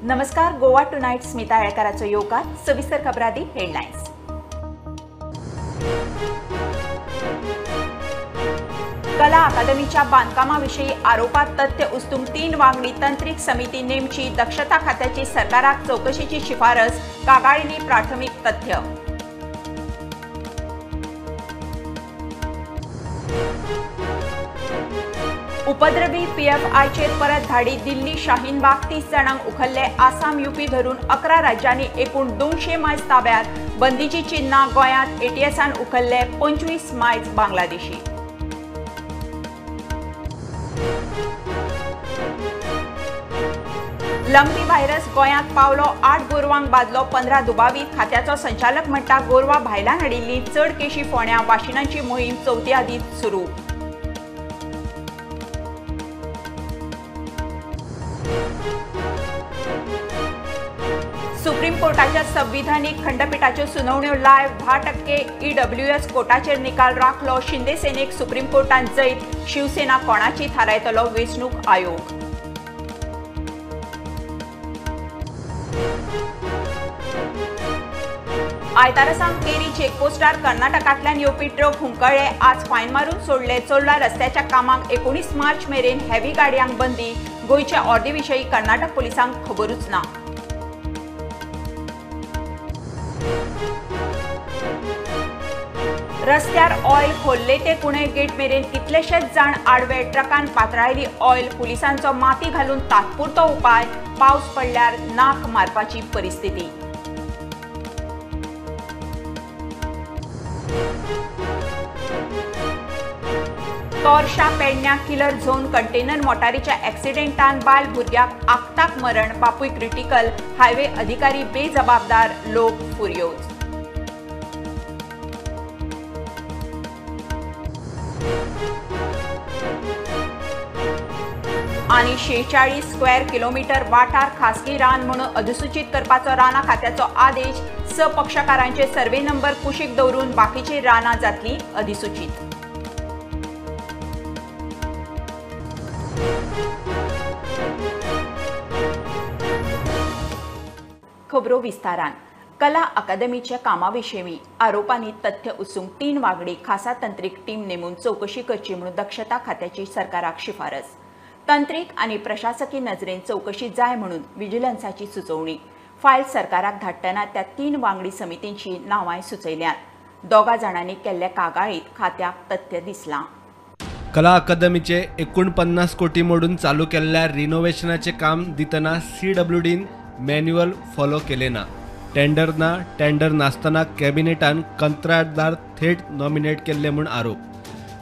नमस्कार, गोवा टुनायट स्मिता येळकाराचो येवकार. सविस्तर खबरादी हेडलायन्स. कला अकादमीच्या बांधकामाविषयी आरोपात तथ्य उस्तूंक 3 वांगडी तंत्रीक समिती नेमची, दक्षता खात्याची सरकाराक चौकशीची शिफारस, कागाळींनी प्राथमिक तथ्य. उपद्रवी पीएफआयचेर परत धाडी, दिल्ली शाहीनबाग 30 जाणांक उखल्ले, आसाम युपी धरून 11 राज्यांनी एकूण 200 मायज ताब्यात, बंदीची चिन्हां गोंयांत एटीएसान उखल्ले 25 मायज बांगलादेशी. लंपी व्हायरस गोंयांत पावलो, 8 गोरवांक बादलो, 15 दुबावीत. खात्याचो संचालक म्हणटा गोरवां भायल्यान हाडिल्ली, चड केशी फोंड्यां, वाशिनांची मोहीम चवथी आदींच सुरू. सुप्रीम कोर्टाच्या संविधानिक खंडपीठाच्यो सुनावण्यो लायव्ह, 10% ईडब्ल्यूएस कोटाचेर निकाल राखलो, शिंदे सेनेक सुप्रीम कोर्टान जैत, शिवसेना कोणाची थारायतलो वेंचणूक आयोग. आयतारा सावन केरी चेकपोस्टार कर्नाटकांतल्यान येवपी ट्रक हुमकळ्ळे, आज फायन मारून सोडले. चोडला रस्त्याच्या कामाक 19 मार्च मेरेन हेवी गाडयांक बंदी, गोंयचे ऑर्दी विशीं कर्नाटक पुलिसांक खबरूच ना. रस्त्यार ऑयल खोल्ले ते कुणे गेट मेरेन कितलेशेच जाण आडवे, ट्रकान पातळायली ऑयल, पुलिसांचो माती घालून तात्पुरतो उपाय, पावस पडल्यार नाक मारपाची परिस्थिती. तोरशा पेडण्या किलर झोन कंटेनर मोटारीच्या ॲक्सिडेंटान बायल भुरग्याक आक्ताक मरण, बापूय क्रिटिकल, हायवे अधिकारी बेजबाबदार, लोक फुर्योज. आनी 46 स्क्वेअर किलोमीटर वाठार खासगी रान म्हणून अधिसूचित करपाचो रानां खात्याचो आदेश, 6 पक्षकारांचे सर्वे नंबर कुशीक दवरून बाकीची रानां जातली अधिसूचित. खबरो विस्तारान. कला अकादमीच्या कामाविशीं आरोपांनी तथ्य उसूंक 3 वांगडी खासा तंत्रीक टीम नेमून चौकशी करची म्हणून दक्षता खात्याची सरकाराक शिफारस. तंत्रीक आनी प्रशासकी नजरेन चौकशी जाय म्हणून विजिलन्साची सुचोवणी. फायल सरकाराक धाडटना त्या 3 वांगडी समितींची नांवांय सुचयल्यांत. 2 जाणांनी केल्ल्या कागाळीत खात्याक तथ्य दिसलां. कला अकादमीचे 49 कोटी मोडून चालू केल्ल्या रिनोव्हेशनाचे काम दितना सीडब्ल्यूडीन मॅन्युअल फॉलो केले ना. टेंडर ना, टेंडर नासतना कॅबिनेटान कंत्राटदार थेट नॉमिनेट केल्ले म्हूण आरोप.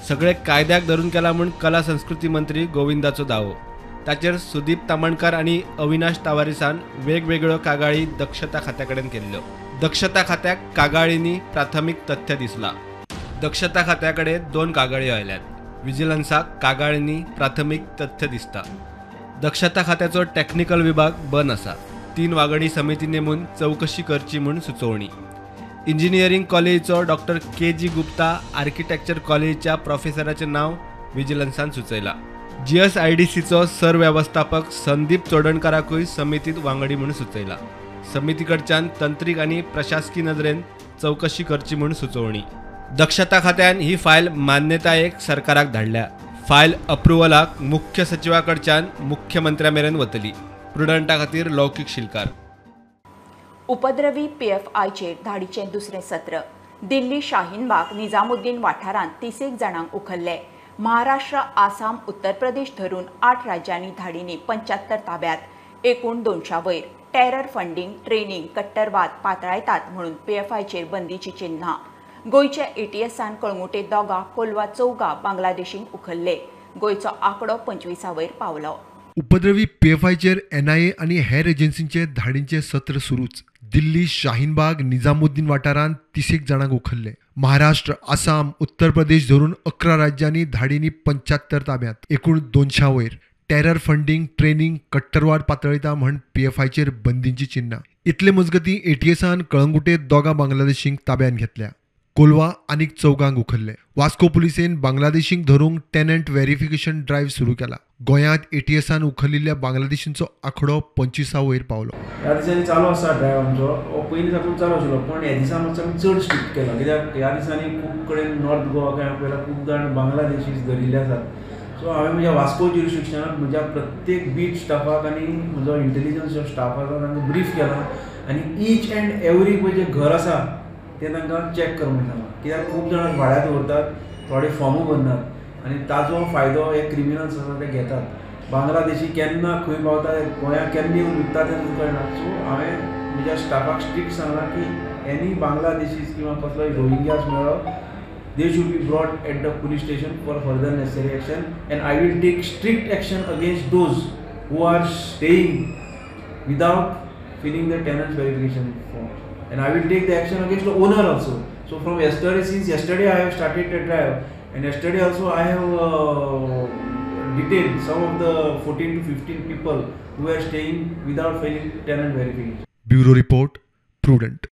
सगळे कायद्याक धरून केला म्हूण कला संस्कृती मंत्री गोविंदाचो दावो. ताचेर सुदीप तामणकार आनी अविनाश तावारीसान वेगवेगळ्यो कागाळी दक्षता खात्या कडेन केल्ल्यो. दक्षता खात्याक कागाळींनी प्राथमीक तथ्य दिसला. दक्षता खात्या कडेन 2 कागाळी आयल्यात. विजिलन्साक कागाळींनी प्राथमीक तथ्य दिसता. दक्षता खात्याचो टॅक्निकल विभाग बंद आसा. 3 वांगडी समिती नेमून चौकशी करची म्हूण सुचोवणी. इंजिनियरींग कॉलेजीचो डॉक्टर के जी गुप्ता, आर्किटेक्चर कॉलेजीच्या प्रोफेसराचें नांव विजिलन्सान सुचयलां. जीएसआयडीसीचो सरवेवस्थापक संदीप चोडणकाराकूय समितीत वांगडी म्हूण सुचयलां. समिती कडच्यान तंत्रीक आनी प्रशासकी नदरेन चौकशी करची म्हूण सुचोवणी. दक्षता खात्यान ही फायल मान्यतायेक सरकाराक धाडल्या. फायल अप्रुव्हलाक मुख्य सचिवा कडच्यान मुख्यमंत्र्या मेरेन वतली. प्रुडंटा खातीर लौकीक शिलकार. उपद्रवी पीएफआयचेर धाडीचें दुसरें सत्र. दिल्ली शाहीनबाग निजामुद्दीन वाठारांत 30 जाणांक उखल्ले. महाराष्ट्र, आसाम, उत्तर प्रदेश धरून 8 राज्यांनी धाडींनी 75 ताब्यात, एकूण 200 वयर. टेरर फंडींग, ट्रेनिंग, कट्टरवाद पातळायतात म्हणून पीएफआयचेर बंदीची चिन्हां. गोंयच्या एटीएसान कळंगुटे 2, कोलवा 4 बांगलादेशींक उखल्ले. गोंयचो आंकडो 25 वयर पावलो. उपद्रवी पीएफआयचेर एनआयए आनी हेर एजन्सींचे धाडींचे सत्र सुरूच. दिल्ली शाहीनबाग निजामुद्दीन वाठारांत 30 जाणांक उखल्ले. महाराष्ट्र, आसाम, उत्तर प्रदेश धरून 11 राज्यांनी धाडींनी 75 ताब्यात, एकूण 200 वयर. टेरर फंडींग, ट्रेनिंग, कट्टरवाद पातळिता म्हण पीएफआयचेर बंदींची चिन्हां. इतले मजगतीं एटीएसान कळंगुटे 2 बांगलादेशींक ताब्यात घेतल्या. कोलवा आनीक 4 उखल्ले. वास्को पुलिसेन बांगलादेशींक धरूंक टेनंट व्हेरिफिकेशन ड्रायव्ह सुरू केला. गोंयांत एटीएसान उखलिल्ल्या बांगलादेशींचो आंकडो 25 वयर पावलो. ह्या दिसांनी चालू आसा ड्रायव्ह आमचो, हो पयलीं साकून चालू आशिल्लो, पण ह्या दिसा मातसो आमी चड स्ट्रिक्ट केला, कित्याक ह्या दिसांनी खूब कडेन नॉर्थ गोवा काय पळयला खूब जाण बांगलादेशीज धरिल्ले आसात. सो हांवें म्हज्या वास्को ज्युरिस्डिक्शनाक म्हज्या प्रत्येक बीट स्टाफाक आनी म्हजो इंटेलिजन्स जो स्टाफ आसा तांकां ब्रीफ केला आनी ईच एंड एवरी पळय जें घर आसा तें तांकां चॅक कर म्हूण सांगलां, कित्याक खूब जाणां भाड्या दवरतात, थोडे फॉर्मूय भरनात आनी ताजो फायदो हे क्रिमिनल्स आसा ते घेतात. बांगलादेशी केन्ना खंय पावता, गोंयांत केन्ना येवन लुकता तें तुमकां कळना. सो हांवें म्हज्या स्टाफाक स्ट्रिक्ट सांगलां की एनी बांगलादेशीज किंवा कसलोय रोहिंग्यास मेळ्ळो, they should be brought at the police station for further necessary action, and I will take strict action against those who are staying without filling the tenants verification form, and I will take the action against the owner also. So from yesterday, since yesterday I have started the drive, and yesterday also I have detained some of the 14 to 15 people who are staying without filling tenant verification. Bureau report, Prudent.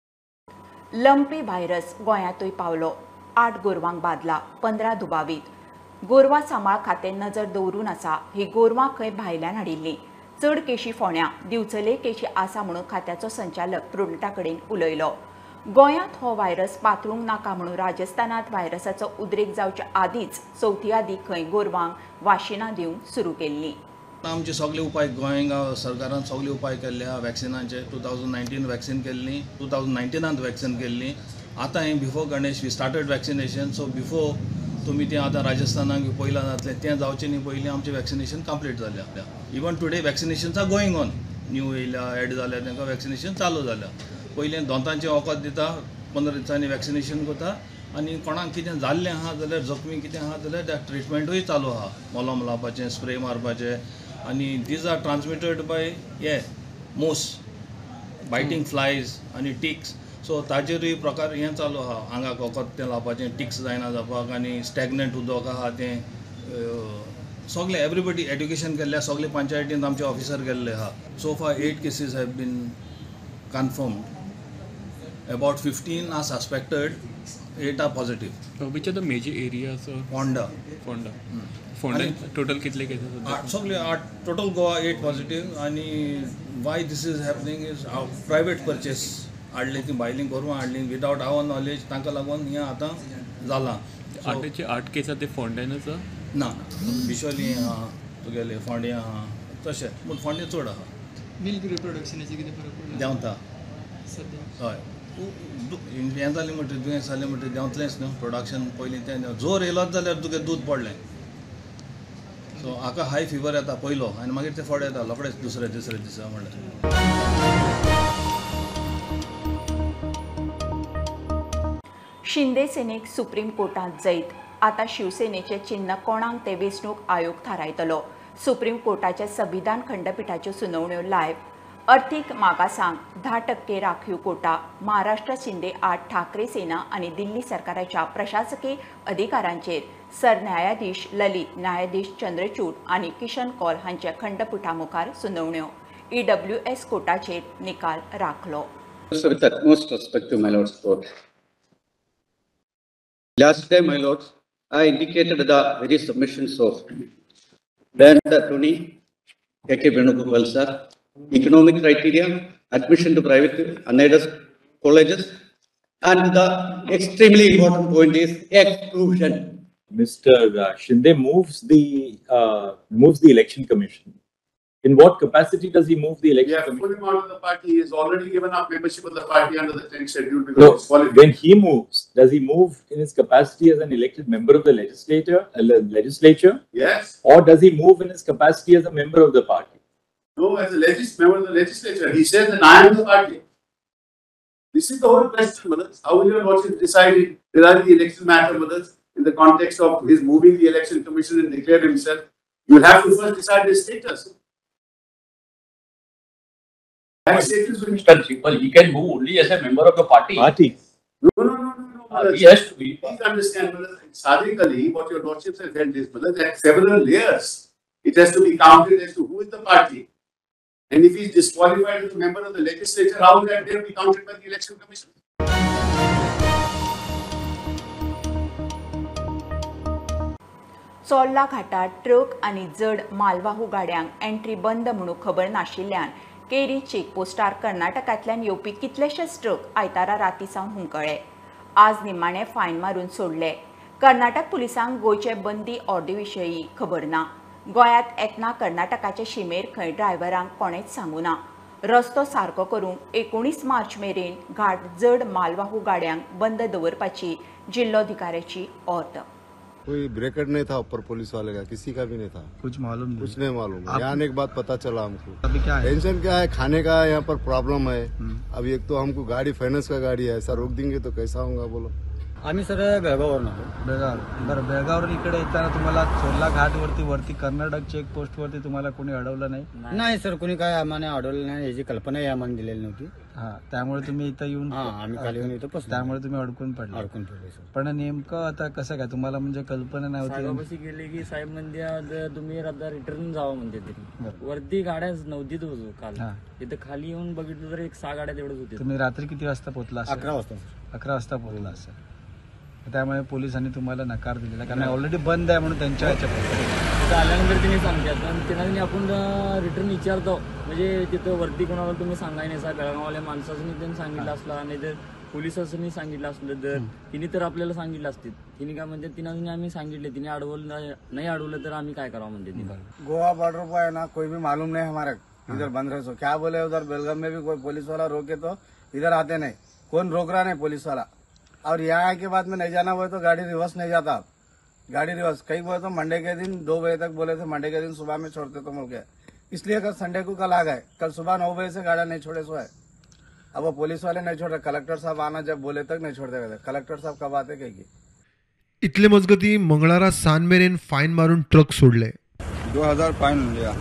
Lumpy virus गोंयांतूय पावलो. 8 गोरवांक बादला, 15 दुबावीत. गोरवां सांबाळ खातें नजर दवरून आसा. ही गोरवां खंय भायल्यान हाडिल्लीं. चड केशी फोंड्या, दिवचले केशी आसा म्हणून खात्याचो संचालक प्रुडंटा कडेन उलयलो. गोंयांत हो व्हायरस पातळूंक नाका म्हणून राजस्थानांत व्हायरसाचो उद्रेक जावच्या आदींच चवथी आदीं खंय गोरवांक वाशिनां दिवंक सुरू केल्लीं. आमचे सगळे उपाय गोंय सरकारान सगळे उपाय केल्ले आहा वॅक्सिनांचे. 2019 वॅक्सिन केल्ली, 2019 वॅक्सिन केल्ली. आतां हें before Ganesh we started vaccination. So before तुमी तें आतां राजस्थानाक पयलां जातलें तें जावचें न्ही, पयलीं आमचें वॅक्सिनेशन कंप्लीट जालें. Even today vaccinations are going on. New येयल्या एड जाल्या तांकां वॅक्सिनेशन चालू जाल्या. पयलीं दोतांचें वखद दिता, 15 दिसांनी वॅक्सिनेशन करता आनी कोणाक कितें जाल्लें आहा जाल्यार जखमी कितें आहा जाल्यार त्या ट्रिटमेंटूय चालू आहा, मलम लावपाचें, स्प्रे मारपाचें. आनी these are transmitted by हे मोस, बायटींग फ्लायज आनी टिक्स. सो ताजेरूय प्रकार हें चालू आहा, आंगाक वखद तें लावपाचें, टिक्स जायना जावपाक आनी स्टॅग्नंट उदक आहा तें सगळें एवरीबडी एड्युकेशन केल्लें, सगळे पंचायतींत आमचे ऑफिसर गेल्ले आहा. So far 8 cases have been confirmed, about 15 are suspected, 8 are positive. Which are the major areas? Ponda. Ponda. Ponda total कितले cases? सगळे 8 total Goa 8 positive. आनी why this is happening is private purchase हाडली ती भायलीं गोरवां हाडली विदावट our knowledge, तांकां लागून हें आतां जालां. 8 केस ते फोंड्यान आसा? ना, बिशोली आहा तुगेले, फोंड्यां आहा, तशें पूण फोंडें चड आहा. मिल्क रिप्रोडक्शनाचेर कितें फरक पडला? देंवता हय, हें जालें म्हणटकीर दुयेंस जालें म्हणटकीर देंवतलेंच न्हू प्रोडक्शन. पयलीं तें जोर येयलोच जाल्यार तुगे दूद पडलें. सो हाका हाय फिवर येता पयलो आनी मागीर तें फोड येता रोखडेच दुसऱ्या तिसऱ्या दिसा म्हणल्यार. शिंदे सेनेक सुप्रीम कोर्टांत जैत. आतां शिवसेनेचें चिन्ह कोणाक तें वेंचणूक आयोग थारायतलो. सुप्रीम कोर्टाच्या संविधान खंडपिठाच्यो सुनावण्यो लायव्ह. अर्थीक मागासांक 10% राखीव कोटा. महाराष्ट्र शिंदे आड ठाकरे सेना आनी दिल्ली सरकाराच्या प्रशासकीय अधिकारांचेर सरन्यायाधीश ललित, न्यायाधीश चंद्रचूड आनी किशन कौल हांच्या खंडपिठा मुखार सुनावण्यो. EWS कोटाचेर निकाल राखलो. With utmost respect to my lord's court. Last day, my lords, I indicated the various submissions of then the attorney K.K. Venugopal sir, economic criteria, admission to private unaided colleges, and the extremely important point is exclusion. Mr. Shinde moves the election commission. In what capacity does he move the election commission? We have put him out of the party. He has already given up membership of the party under the 10th schedule because so, when he moves, does he move in his capacity as an elected member of the legislature? Yes. Or does he move in his capacity as a member of the party? No, as a member of the legislature. He says that I am the party. This is the whole question, brothers. How will your lordship decide it regarding the election matter, brothers, in the context of his moving the election commission and declare himself? You will have to first decide his status. That status will be... Well, he can move only as a member of the party. Party. No. He has to be. Please understand, brother. Sadhikali, what your lordships have held is, brother, there are several layers. It has to be counted as to who is the party. And if he is disqualified as a member of the legislature, how will that be counted by the election commission? Chorla घाटार truck आनी जड मालवाहू गाड्यांक entry बंद म्हणून खबर नाशिल्ल्यान केरी चेकपोस्टार कर्नाटकांतल्यान येवपी कितलेशेच ट्रक आयतारा राती सावन हुमकळे. आज निमाणे फायन मारून सोडले. कर्नाटक पुलिसांक गोंयचे बंदी ऑर्डी विशीं खबर ना. गोंयांत येतना कर्नाटकाचे शिमेर खंय ड्रायव्हरांक कोणेच सांगू ना. रस्तो सारको करूंक 19 मार्च मेरेन घाट जड मालवाहू गाड्यांक बंद दवरपाची जिल्लोधिकाऱ्याची ऑर्द. कोई ब्रेकर नहीं था ऊपर पुलिस वाले का, किसी का भी नहीं था, कुछ मालूम नहीं, कुछ नहीं मालूम. यहाँ एक बात पता चला हमको. अभी क्या है टेंशन क्या है, खाने का यहाँ पर प्रॉब्लम है. अभी एक तो हमको गाड़ी फाइनेंस का गाड़ी है, ऐसा रोक देंगे तो कैसा होगा बोलो. आम्ही सगळे बेळगाववरून आलो. बेळगाव, बरं. बेळगावरून इकडे येताना तुम्हाला चोर्ला घाटवरती वरती कर्नाटक चेक पोस्टवरती तुम्हाला कोणी अडवलं नाही? नाही सर, कोणी काय आम्हाला अडवलं नाही, याची कल्पनाही आम्हाला दिलेली नव्हती. हा, त्यामुळे तुम्ही इथं येऊन, आम्ही खाली येऊन इथं बसलो, त्यामुळे तुम्ही अडकून पडले. अडकून पडले सर. पण नेमकं आता कसं काय तुम्हाला म्हणजे कल्पना नव्हती? साहेबापाशी गेले की साहेब म्हणते तुम्ही आता रिटर्न जावा म्हणते. तरी वरती गाड्या नव्हतीच होतो काल, इथं खाली येऊन बघितलं तर 6 गाड्या तेवढंच होते. तुम्ही रात्री किती वाजता पोहोचला? 11 वाजता. 11 वाजता पोहोचला असेल. त्यामुळे पोलिसांनी तुम्हाला नकार दिलेला, कारण ऑलरेडी बंद आहे म्हणून त्यांच्या तिथं आल्यानंतर तिने सांगतात, पण त्यांना आपण रिटर्न विचारतो म्हणजे तिथं वरती कोणाला तुम्ही सांगाय नाही साहेब, बेळगाववाल्या माणसाने त्यांनी सांगितलं असलं नाही तर पोलिसांनी सांगितलं असलं तर तिने तर आपल्याला सांगितलं असते. तिने काय म्हणते, तिने आम्ही सांगितले, तिने अडवलं नाही, अडवलं तर आम्ही काय करावं म्हणते तिने. गोवा बॉर्डर पर है ना, कोई भी मालूम नहीं हमारे इधर बंद रहे, क्या बोले. उधर बेलगाम में भी कोई पुलिस वाला रोके तो इधर आते नहीं, कौन रोक रहा नहीं पुलिस वाला. और यहाँ के बाद में नहीं जाना बोले तो गाड़ी रिवर्स नहीं जाता. गाड़ी रिवर्स कहीं बोले तो मंडे के दिन 2 बजे तक बोले थे, मंडे के दिन सुबह में छोड़ते तो मुड़ गए, इसलिए कल संडे को कल आ गए. कल सुबह 9 बजे से गाड़ा नहीं छोड़े सो है. अब वो पुलिस वाले नहीं छोड़ रहे, कलेक्टर साहब आना जब बोले तक नहीं छोड़ते गए. कलेक्टर साहब कब आते कहीं. इतले मजगती मंगळारा सांज मेरेन फायन मारून ट्रक सोडले. 2000 फाइन लिया.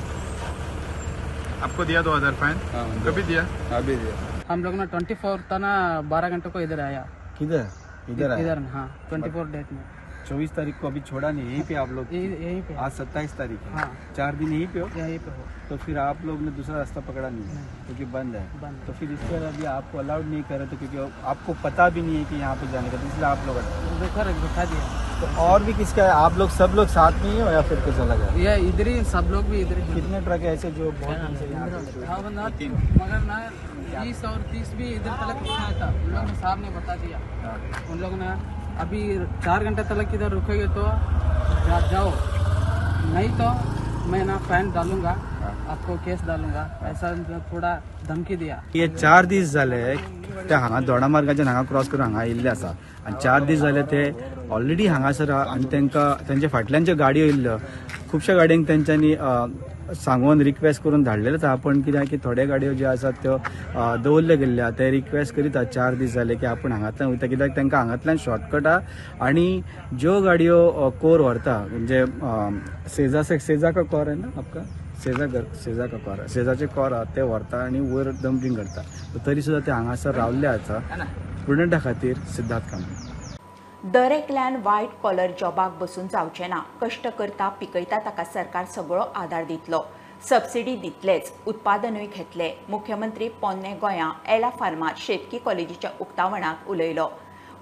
आपको दिया 2000 फाइन? कभी दिया? अभी दिया. हम लोग ना 24 था ना, 12 घंटे को इधर आया. किधर? इधर आया? इधर, हाँ, 24 डेट में. 24 तारीख को अभी छोड़ा नहीं, यहीं पे आप लोग? यहीं पे. आज 27 तारीख है. हाँ. 4 दिन यहीं पे हो? यहीं पे हो. तो फिर आप लोग ने दूसरा रास्ता पकड़ा नहीं है क्योंकि बंद है, तो फिर इस पर अभी आपको अलाउड नहीं करे तो, क्योंकि आपको पता भी नहीं है कि यहाँ पे जाने का, तो इसलिए आप लोग रुका दिया. तो और भी किसका है? आप लोग सब लोग साथ में ही हो या फिर कुछ अलग है? ये इधर ही सब लोग भी इधर ही. कितने ट्रक है ऐसे जो बहुत मगर ना 20 और 30 भी इधर तक रुकना था, उन लोगों ने साहब ने बता दिया. उन लोगों ने अभी 4 घंटे तक इधर रुकेंगे तो जाओ, नहीं तो मैं ना फाइन डालूंगा, आपको केस डालूंगा, ऐसा थोड़ा धमकी दिया. हे 4 दीस जाले ते हांगा दोडामार्गाच्यान हांगा क्रॉस करून हांगा येयल्ले आसा आनी 4 दीस जाले ते ऑलरेडी हांगासर आनी तांकां तेंच्या फाटल्यान ज्यो गाडयो येयल्ल्यो खुबश्या गाडयांक तेंच्यांनी सांगून रिक्वेस्ट करून धाडलेलेच आहा. पण कित्याक की थोड्यो गाडयो ज्यो आसात त्यो दवरल्यो गेल्ल्यो ते रिक्वेस्ट करीत 4 दीस जाले की आपूण हांगांतल्यान वयता, कित्याक तांकां हांगांतल्यान शॉर्टकट आहा. आनी ज्यो गाडयो कोर व्हरता म्हणजे सेजा सेजा का कोर आहे ना आपका, सेजा का कोर, सेजाचे कोर आहा ते व्हरता आनी वयर डंपींग करता, तरी सुद्दां ते हांगासर रावल्ले आसा. प्रुडंटा खातीर सिद्धार्थ कांबळे. दर एकल्यान व्हायट कॉलर जॉबाक बसून जावचें ना. कश्ट करता पिकयता ताका सरकार सगळो आदार दितलो, सबसिडी दितलेच, उत्पादनूय घेतले. मुख्यमंत्री पोन्ने गोंया एला फार्मात शेतकी कॉलेजीच्या उक्तावणाक उलयलो.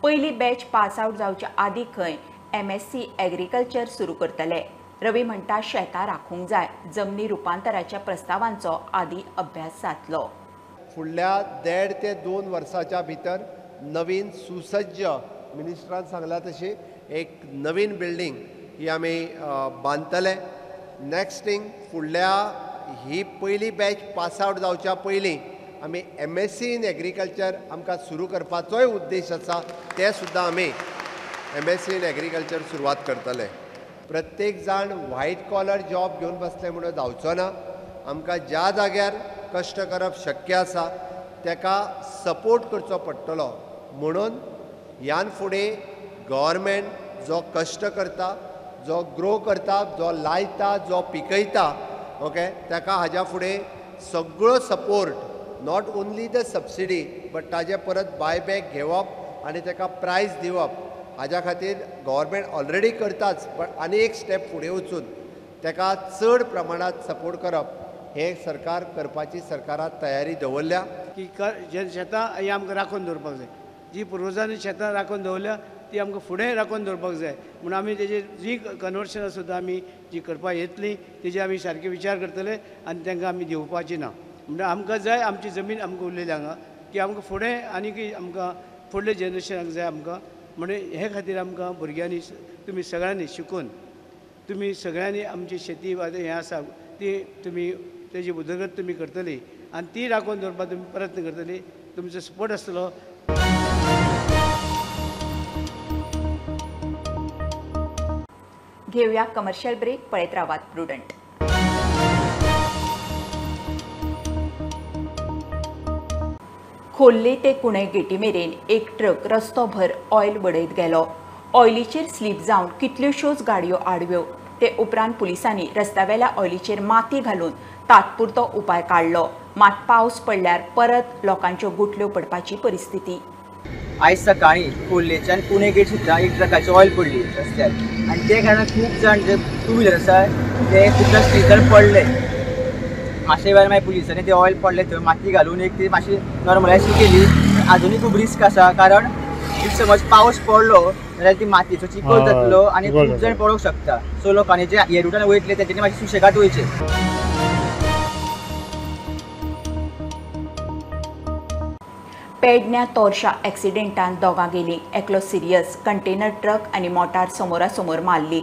पयली बॅच पास आवट जावच्या आदी खंय MSc agriculture सुरू करतले. रवी म्हणटा शेतां राखूंक जाय, जमनी रुपांतराच्या प्रस्तावांचो आदी अभ्यास जातलो. फुडल्या 1.5 ते 2 वर्साच्या भितर नवीन सुसज्ज मिनिस्टरान सांगला तशी एक नवीन बिल्डींग ही आमी बांदतले. नेक्स्ट थिंग, फुडल्या ही पयली बॅच पास आवट जावच्या पयलीं आमी MSc in agriculture आमकां सुरू करपाचोय उद्देश आसा, ते सुद्दां आमी MSc in agriculture सुरवात करतले. प्रत्येक जाण व्हायट कॉलर जॉब घेवन बसले म्हणून जावचो ना. आमकां ज्या जाग्यार कश्ट करप शक्य आसा ताका सपोर्ट करचो पडटलो. म्हणून ह्यान फुडें गव्हर्मेंट जो कश्ट करता, जो ग्रो करता, जो लायता, जो पिकयता, ओके, ताका हाज्या फुडें सगळो support, not only the subsidy but ताजे परत बायबॅक घेवप आनी ताका प्रायस दिवप, हाज्या खातीर गव्हर्मेंट ऑलरेडी करताच, बट आनी एक स्टेप फुडें वचून ताका चड प्रमाणांत सपोर्ट करप हें सरकार करपाची सरकारान तयारी दवरल्या. की जे शेतां ही आमकां राखून दवरपाक जाय, जी पुर्वजांनी शेतां राखून दवरल्या ती आमकां फुडें राखून दवरपाक जाय. म्हणून आमी तेजेर जी कन्वर्शनां सुद्दां आमी जी करपाक येतली तेजे आमी सारके विचार करतले आनी तांकां आमी दिवपाची ना. म्हणटा आमकां जाय आमची जमीन आमकां उरलेली हांगा की आमकां फुडें आनीकय आमकां फुडले जनरेशनाक जाय आमकां. म्हणून हे खातीर आमकां भुरग्यांनी तुमी सगळ्यांनी शिकून तुमी सगळ्यांनी आमची शेती हें आसा ती तुमी तेजी उदरगत तुमी करतली आनी ती राखून दवरपाक तुमी प्रयत्न करतली, तुमचो सपोर्ट आसतलो. घेऊया कमर्शियल ब्रेक. पळयत रावात प्रुडंट. खोल्ले ते कुणे गेटी मेरेन एक ट्रक रस्तो भर ऑयल बडयत गेलो. ऑयलीचेर स्लीप जावन कितल्योश्योच गाडयो आडव्यो. ते उपरांत पुलिसांनी रस्त्यावेल्या ऑयलीचेर माती घालून तात्पुरतो उपाय काडलो. मात पावस पडल्यार परत लोकांच्यो गुटल्यो पडपाची परिस्थिती. आयज सकाळी खोर्लेच्यान पुणे गेट सुद्दां एक ट्रकाची ऑयल पडली रस्त्यार आनी ते कारणान खूब जाण जे टू व्हिलर आसा ते खूब जाण स्लिपर पडले. मातशे वेळार मागीर पुलिसांनी ते ऑयल पडले थंय माती घालून एक ती मातशी नॉर्मलायज केली. आजुनूय खूब रिस्क आसा, कारण if समज पावस पडलो जाल्यार ती मातयेचो चिखल जातलो आनी खूब जाण पडोंक शकता. सो लोकांनी जे हे रुटान वयतले तेंच्यांनी मातशें सुशेगाद वयचें. पेडण्या तोरशा एक्सिडेंटान दोगां गेलीं, एकलो सिरियस. कंटेनर ट्रक आनी मोटार समोरासमोर मारली.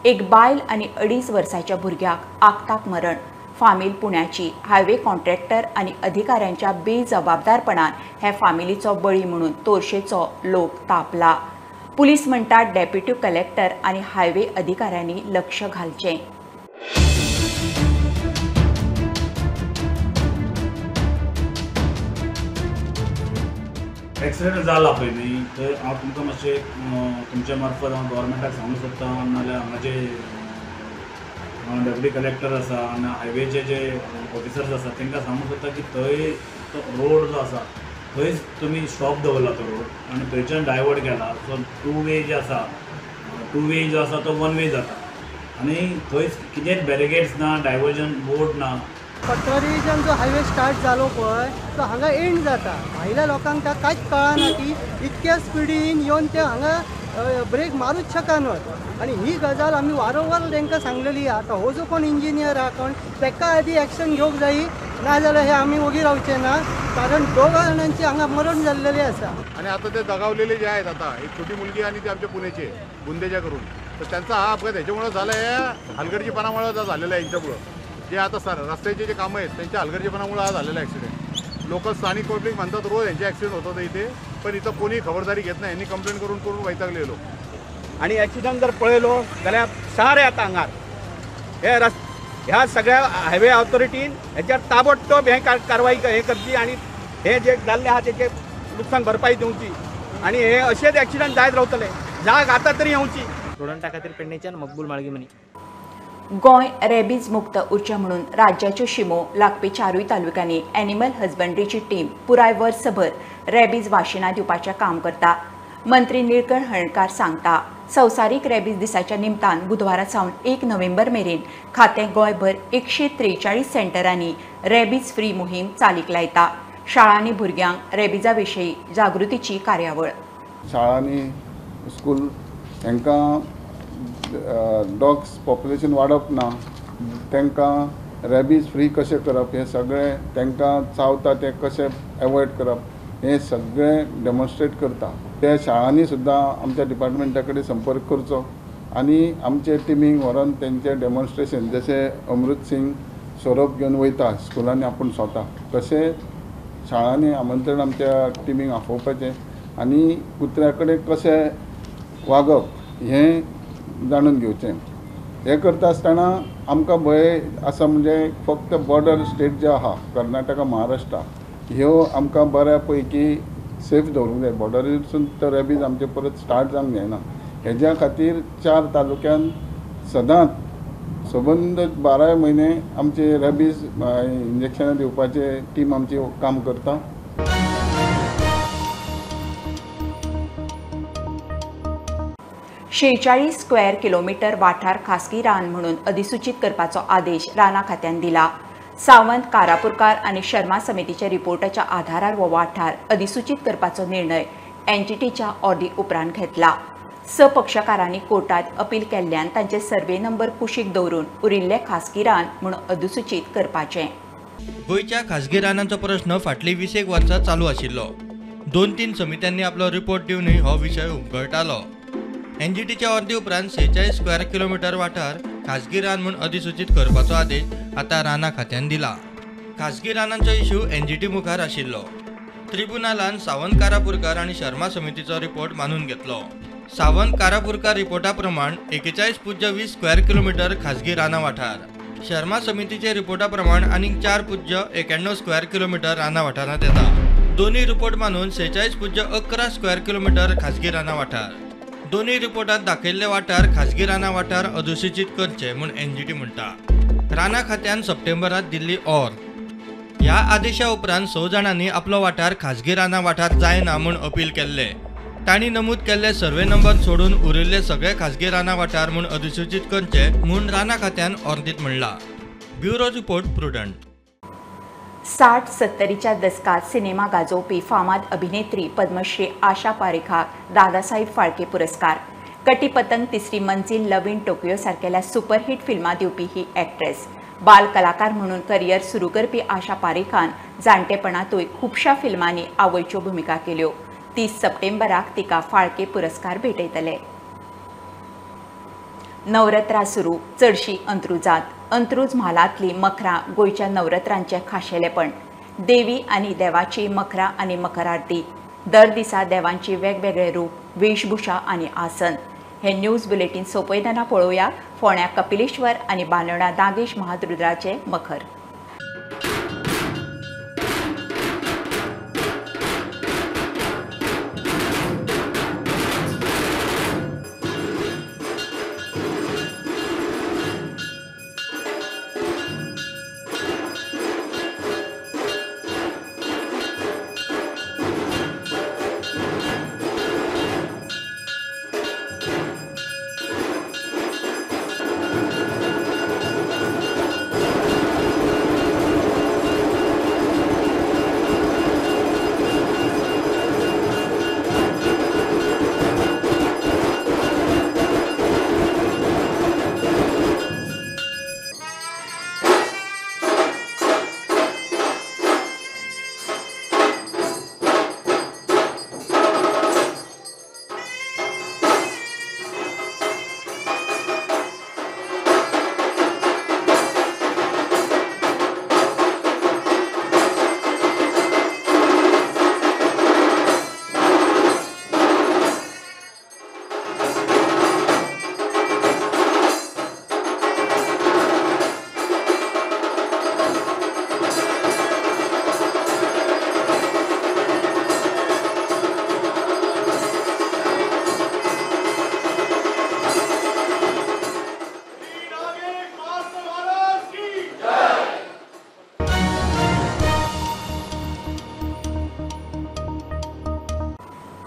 एक बायल आनी 2.5 वर्साच्या भुरग्याक आकताक मरण. फामील पुण्याची. हायवे कॉन्ट्रॅक्टर आनी अधिकाऱ्यांच्या बेजबाबदारपणान हे फामिलीचो बळी म्हणून तोरशेचो लोक तापला. पुलीस म्हणटात डेप्युटी कलेक्टर आनी हायवे अधिकाऱ्यांनी लक्ष घालचें. एक्सिडेंट जाला पळय न्ही, थंय हांव तुमकां मातशें तुमच्या मार्फत हांव गव्हर्मेंटाक सांगूंक सोदता, नाल्यार हांगाचे डेप्युटी कलेक्टर आसा आनी हायवेचे जे ऑफिसर्स आसा तांकां सांगूंक सोदता की थंय तो रोड जो आसा थंयच तुमी स्टॉप दवरला तो रोड आनी थंयच्यान डायवर्ट केला. सो टू वे जे आसा, टू वे जो आसा तो वन वे जाता आनी थंयच कितेंच बॅरिगेड्स ना, डायवर्जन बोर्ड ना. पट्टरीच्यान जो हायवे स्टार्ट जालो पळय तो हांगा एंड जाता. भायल्या लोकांक त्या कांयच कळना की इतक्या स्पिडीन येवन ते हांगा ब्रेक मारूच शकनात. आनी ही गजाल आमी वारंवार तांकां सांगलेली. आतां हो जो कोण इंजिनियर आहा कोण ताका आदी एक्शन घेवंक जायी, नाजाल्यार हे आमी ओगी रावचे ना, कारण दोगा जाणांची हांगा मरण जाल्लेलें आसा. आनी आतां ते दगावलेले जे आहेत, आता एक छोटी मुलगी आणि ते आमच्या पुण्याचे बुंदेच्या करून, तर त्यांचा हा अपघात ह्याच्यामुळे झाला आहे, हलगर्जीपणामुळे झालेला आहे. यांच्यामुळं जे आता सर रस्त्याचे जे कामं आहेत त्यांच्या हलगर्जीपणामुळे हा झालेला ॲक्सिडेंट. लोक स्थानिक पब्लिक म्हणतात रोज यांचे ॲक्सिडेंट होतात इथे, पण इथं कोणी खबरदारी घेत नाही. यांनी कंप्लेंट करून करून वैतागले लोक. आनी एक्सिडंट जर पळयलो जाल्यार सार येता हांगार. हे रस् ह्या सगळ्या हायवे ऑथॉरिटीन हेच्यार ताबडतोब हें कारवाई हें करची आनी हे जे जाल्लें आहा तेचें लुकसाण भरपाई दिवची आनी हे अशेंच एक्सिडंट जायत रावतले. जाग आतां तरी येवची. स्टुडंटा खातीर पेडणेच्यान मकबूल माळगीमनी. गोंय रेबीज मुक्त उरचें म्हणून राज्याच्यो शिमो लागपी 4 तालुक्यांनी एनिमल हजबंड्रीची टीम पुराय वर्सभर रेबीज वाशिनां दिवपाचें काम करता. मंत्री निळकंठ हळर्णकार सांगता, संवसारीक रेबीज दिसाच्या निमतान बुधवारा सावन 1 नोव्हेंबर मेरेन खातें गोंयभर 143 सेंटरांनी रेबीज फ्री मोहीम चालीक लायता. शाळांनी भुरग्यांक रेबीजा विशीं जागृतीची कार्यावळ. शाळांनी स्कूल तांकां डॉग्स पॉप्युलेशन वाडप ना, तांकां रेबीज फ्री कशें करप हें सगळें, तांकां चावता तें कशें एवॉयड करप हें सगळें डेमॉन्स्ट्रेट करता. त्या शाळांनी सुद्दां आमच्या डिपार्टमेंटा कडेन संपर्क करचो आनी आमचे टिमींक व्हरोन तेंचें डेमॉन्स्ट्रेशन, जशें अमृत सिंग सोरोप घेवन वयता स्कुलांनी आपूण स्वता, तशें शाळांनी आमंत्रण आमच्या टिमींक आफोवपाचें आनी कुत्र्या कडेन कशें वागप हें जाणून घेवचें. हें करता आसतना आमकां भंय आसा म्हणजे फक्त बॉर्डर स्टेट जे आहा कर्नाटका महाराष्ट्रा ह्यो आमकां बऱ्या पैकी सेफ दवरूंक जाय. बॉर्डरीसून तर रेबीज आमचे परत स्टार्ट जावंक जायना. हेज्या खातीर 4 तालुक्यान सदांच सबंद 12 म्हयने आमचे रेबीज इंजेक्शनां दिवपाचे टीम आमची काम करता. 46 स्क्वेअर किलोमीटर वाठार खासगी रान म्हणून अधिसूचित करपाचो आदेश राना खात्यान दिला. सावंत, कारापूरकार आनी शर्मा समितीच्या रिपोर्टाच्या आधारार हो वाठार अधिसूचित करपाचो निर्णय एनजीटीच्या ऑर्डी उपरांत घेतला. स पक्षकारांनी कोर्टात अपील केल्ल्यान तांचे सर्वे नंबर कुशीक दवरून उरिल्ले खासगी रान म्हूण अधिसूचीत करपाचें. गोंयच्या खासगी रानांचो प्रश्न फाटलीं 20 वर्सां चालू आशिल्लो. 2-3 समित्यांनी आपलो रिपोर्ट दिवनूय हो विशय उमगळटालो. एनजीटीच्या अर्दी उपरांत 46 स्क्वेअर किलोमिटर वाठार खासगी रान म्हूण अधिसूचीत करपाचो आदेश आतां रानां खात्यान दिला. खासगी रानांचो इश्यू एनजीटी मुखार आशिल्लो. ट्रिब्युनलान सावंत कारापुरकार आनी शर्मा समितीचो रिपोर्ट मानून घेतलो. सावंत कारापुरकार रिपोर्टा प्रमाण 41.20 स्क्वेअर किलोमिटर खासगी रानां वाठार. शर्मा समितीचे रिपोर्टा प्रमाण आनीक 4.91 स्क्वेअर किलोमिटर रानां वाठारांत येता. दोनूय रिपोर्ट मानून 46.11 स्क्वेअर किलोमिटर खासगी रानां वाठार. दोनूय रिपोर्टात दाखयल्ले वाठार खासगी रानां वाठार अधिसूचीत करचे म्हूण एनजीटी म्हणटा. रानां खात्यान सप्टेंबरात दिल्ली ऑर. ह्या आदेशा उपरांत 6 जाणांनी आपलो वाठार खासगी रानां वाठार जायना म्हूण अपील केल्ले. तांणी नमूद केल्ले सर्वे नंबर सोडून उरिल्ले सगळे खासगी रानां वाठार म्हूण अधिसूचीत करचे म्हूण रानां खात्यान ऑर्दीत म्हणला. Bureau report, Prudent. 60-70च्या दसकात सिनेमा गाजोवपी फामाद अभिनेत्री पद्मश्री आशा पारेखाक दादासाहेब फाळके पुरस्कार. कटी पतंग, तिसरी मंजिल, लव इन टोकियो सारकेल्या सुपरहिट फिल्मां दिवपी ही एक्ट्रेस. बाल कलाकार म्हणून करियर सुरू करपी आशा पारेखान जाणटेपणांतूय खुबश्या फिल्मांनी आवयच्यो भुमिका केल्यो. 30 सप्टेंबराक तिका फाळके पुरस्कार भेटयतले. नवरात्रां सुरू, चडशी अंत्रुजात. अंत्रुज म्हालांतली मखरां गोंयच्या नवरात्रांचें खाशेलेपण. देवी आनी देवाची मखरां आनी मकर आरती. दर दिसा देवांची वेगवेगळे रूप, वेशभूषा आनी आसन. हे न्यूज बुलेटीन सोंपयतना पळोवया फोंड्या कपिलेश्वर आनी बांदोडा नागेश महारुद्राचें मखर.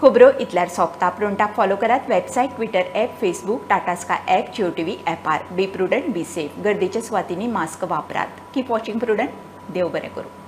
खबरो इतल्यार सोंपता. प्रुडंटाक फॉलो करात website, Twitter app, Facebook, Tata Sky app, Jio TV ॲपार. Be prudent, be safe. गर्दीच्या सुवातींनी मास्क वापरात. Keep watching Prudent. देव बरें करूं.